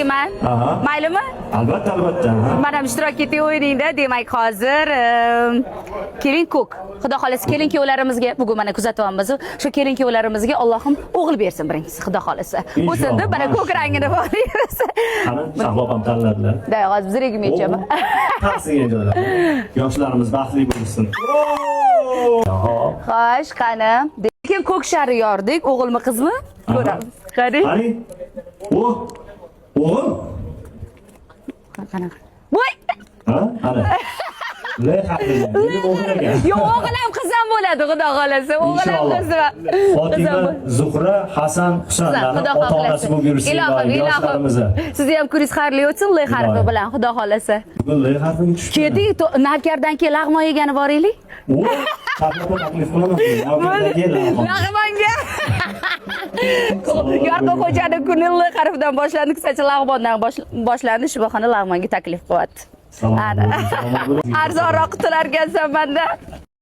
tanlayman. Maylimi? Albatta, albatta. Ha. Man ham ishtirok etay o'yiningda. Demak, hozir kelin ko'k. Xudo xolasa, kelin kuyovlarimizga bugun mana kuzatyapmiz. Shu kelin kuyovlarimizga Allohim o'g'il bersin birinchisi, Xudo xolasa. Inshaalloh. O'sin deb mana ko'k rangini bolaymiz. Qani, Shahlo opam tanladilar. Da, hozir biz regim yechaman. Taqsiga joylab. Yoshlarimiz baxtli bo'lsin. Hop. Xo'sh, qani. Lekin ko'k shari yordik, o'g'ilmi, qizmi? Ko'ramiz. Qarang. Qani? O! O'g'il? Qanaqa? Voy! Ha? Ana. L harfi. Demak, o'g'il ekan. Yo'q, o'g'il ham, qiz ham bo'ladi, Xudo xolasa. O'g'il ham, Inshaalloh. qiz ham. Qiz ham. Fotima, Zuhra, Hasan, Husanlarni Xudo ota-onasi xohlasa. bo'lib yursin Ilohim, ilohim. yoshlarimizni. Sizni ham kuningiz xayrli o'tsin, L harfi Ilohim. bilan, Xudo xolasa. Bugun L harfiga tushdi. Kedik, navkardan keyin lag'mon yegani boraylik. O, Shahlo opa, taklif qilaman. Navkardagi lag'mon. Lag'monga. Yorqin Xo'jani kuni L harfidan boshlandi, qisqacha lag'mondan boshlandi. Shu bahona lag'monga taklif qilyapti. Salomat Ana. bo'ling, salomat bo'ling. Arzonroq qutularkansan mandan.